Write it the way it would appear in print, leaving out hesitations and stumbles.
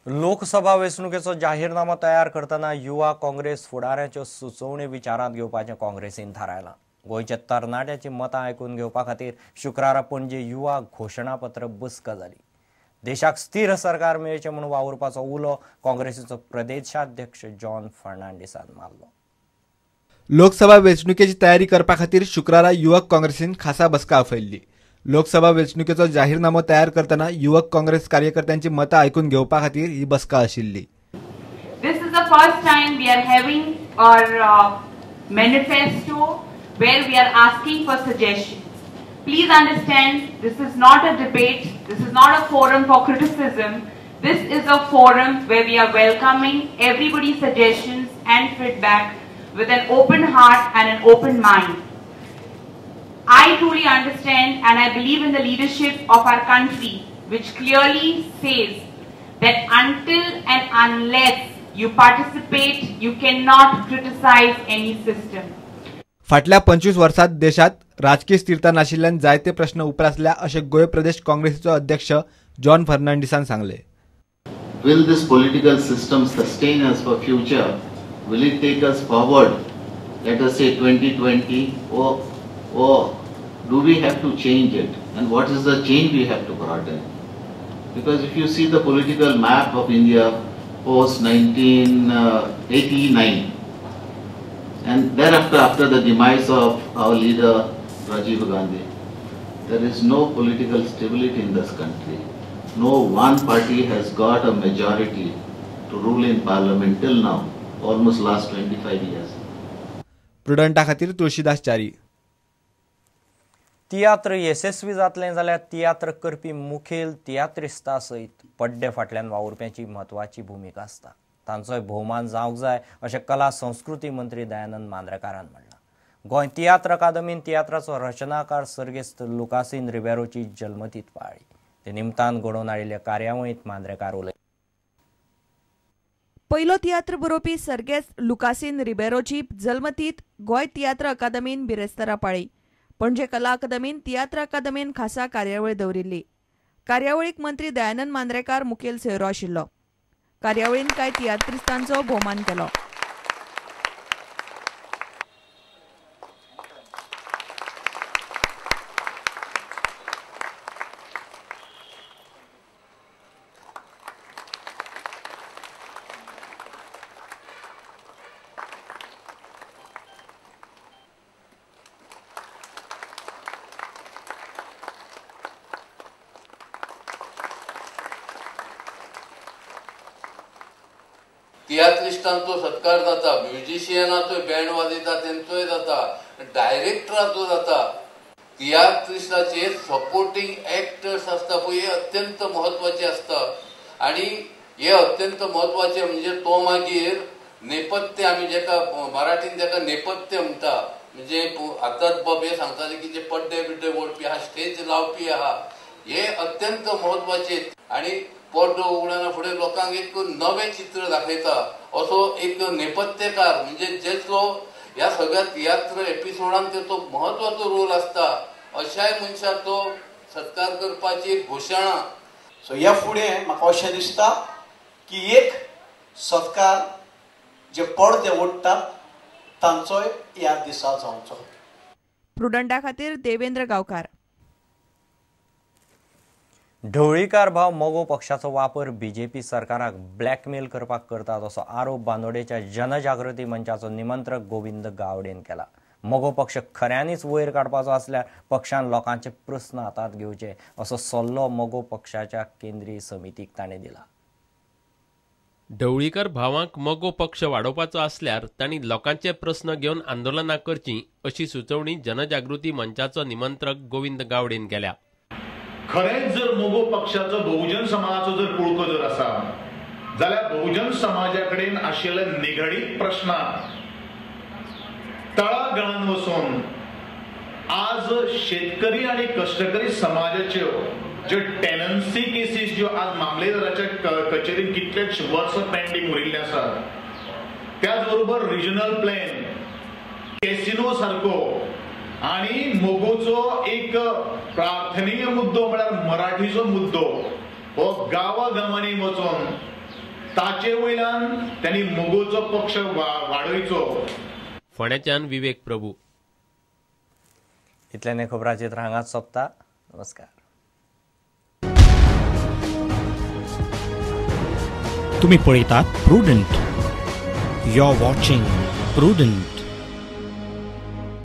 लोकसभा वेंचणुकेचो जाहीरनामो तयार करतना युवा काँग्रेस फुडाऱ्यांच्यो सुचोवण्यो विचारांत घेवपाचें काँग्रेसीन थारायलां. गोंयच्या तरणाट्यांची मतां आयकून घेवपा खातीर शुक्रारा पणजे युवा घोशणापत्र बसका जाली. देशाक स्थिर सरकार मेळचें म्हूण वावुरपाचो उलो काँग्रेसीचो प्रदेशाध्यक्ष जॉन फर्नांडीसान मारलो. लोकसभा वेंचणुकेची तयारी करपा खातीर शुक्रारा युवक काँग्रेसीन खासा बसका आपयल्ली. लोकसभा वेंचणुकेचो जाहीरनामो तयार करतना युवक काँग्रेस कार्यकर्त्यांची मतां आयकून घेवपा खातीर ही बसका आशिल्ली. This is the first time we are having our manifesto where we are asking for suggestions. Please understand, this is not a debate, this is not a forum for criticism. This is a forum where we are welcoming everybody's suggestions and feedback with an open heart and an open mind. I truly understand and I believe in the leadership of our country, which clearly says that until and unless you participate, you cannot criticize any system. फाटल्या 25 वर्सात देशात राजकीय स्थिरता नाशिल्ल्यान जायते प्रश्न उप्रासल्या अशें गोंय प्रदेश काँग्रेसीचो अध्यक्ष जॉन फर्नांडीसान सांगले. Will this political system sustain us for future? Will it take us forward? Let us say 2020, or do we have to change it? And what is the change we have to brought in? Because if you see the political map of India post 1989 and thereafter, after the demise of our leader Rajiv Gandhi, there is no political stability in this country. No one party has got a majority to rule in parliament till now, almost last 25 years. प्रुडंटा खातीर तुळशीदास च्यारी. तियात्र येसस्वी जातलें जाल्यार तियात्र करपी मुखेल तियात्रिस्ता सयत पड्डे फाटल्यान वावुरप्यांची म्हत्वाची भुमिका आसता. तांचोय भोवमान जावंक जाय अशें कला संस्कृती मंत्री दयानंद मांद्रेकारान म्हणलां. गोंय तियात्र अकादमीन तियात्राचो रचनाकार सर्गेस्त लुकासीन रिबेरोची जल्मतीत पाळ्ळी. ते निमतान घडोवन हाडिल्ल्या कार्यावळींत मांद्रेकार उलयले. पयलो तियात्र बरोवपी सर्गेस्त लुकासीन रिबेरोची जल्मतीत गोंय तियात्र अकादमीन बिरेस्तारा पाळ्ळी. पणजे कला अकादमीन तियात्र अकादमीन खासा कार्यावळ दवरिल्ली. कार्यावळीक मंत्री दयानंद मांद्रेकार मुखेल सोयरो आशिल्लो. कार्यावळीन कांय तियात्रिस्तांचो भोवमान केलो. तियात्रिस्टांचो सत्कार जाता, म्युझिशियनाचो बँड वाजयता तेंचोय जाता, डायरेक्टराचो जाता. तियात्रिस्टाचे सपोर्टिंग एक्टर्स आसता पळय, हे अत्यंत म्हत्वाचे आसता. आनी हे अत्यंत म्हत्वाचे म्हणजे तो मागीर नेपथ्य, आमी जेका मराठीन जेका नेपथ्य म्हणटा, म्हणजे आतांच बाब हे सांगताले की जे पड्डे बिड्डे ओडपी आहा, स्टेज लावपी आहा, हे अत्यंत म्हत्वाचे. आनी पड्डो उगडना फुडें लोकांक एक नवें चित्र दाखयता असो एक नेपथ्यकार, म्हणजे जेचो ह्या सगळ्या तियात्र एपिसोडान तेचो म्हत्वाचो रोल आसता, अशाय मनशाचो सत्कार करपाची एक घोशणा. सो ह्या फुडें म्हाका अशें दिसता की एक सत्कार जे पडदे ओडटात तांचोय ह्या दिसा जावचो. प्रुडंटा खातीर देवेंद्र गांवकार. ढवळीकार भाव मगो पक्षाचो वापर बीजेपी सरकाराक ब्लॅकमेल करपाक करतात असो आरोप बांदोडेच्या जनजागृती मंचाचो निमंत्रक गोविंद गावडेन केला. मगो पक्ष खऱ्यांनीच वयर काडपाचो आसल्यार पक्षान लोकांचे प्रस्न हातांत घेवचे असो सल्लो मगो पक्षाच्या केंद्रीय समितीक ताणें दिला. ढवळीकर भावांक मगो पक्ष वाडोवपाचो आसल्यार तांणी लोकांचे प्रस्न घेवन आंदोलनां करचीं अशी सुचोवणी जनजागृती मंचाचो निमंत्रक गोविंद गावडेन केल्या. खरेंच जर मगो पक्षाचो बहुजन समाजाचो जर पुळको जर आसा जाल्यार बहुजन समाजा कडेन आशिल्ल्या निगडीत प्रश्नाक तळागाळान वचून आज शेतकरी आनी कश्टकरी समाजाच्यो ज्यो टेनन्सी केसीस ज्यो आज मामलेदाराच्या कचेरीन कितलेच वर्स पेंडींग उरिल्ले आसात, त्याच बरोबर रिजनल प्लॅन, कॅसिनो सारको आनी मगोचो एक प्रार्थनीय मुद्दो म्हळ्यार मराठीचो मुद्दो हो गांवा गांवांनी वचून ताचे वयल्यान त्यांनी मगोचो पक्ष वाडोवचो. फोंड्याच्यान विवेक प्रभू. इतल्यान खबरांचित्र हांगाच सोंपता. नमस्कार. तुम्ही पळयतात Prudent. You are watching Prudent.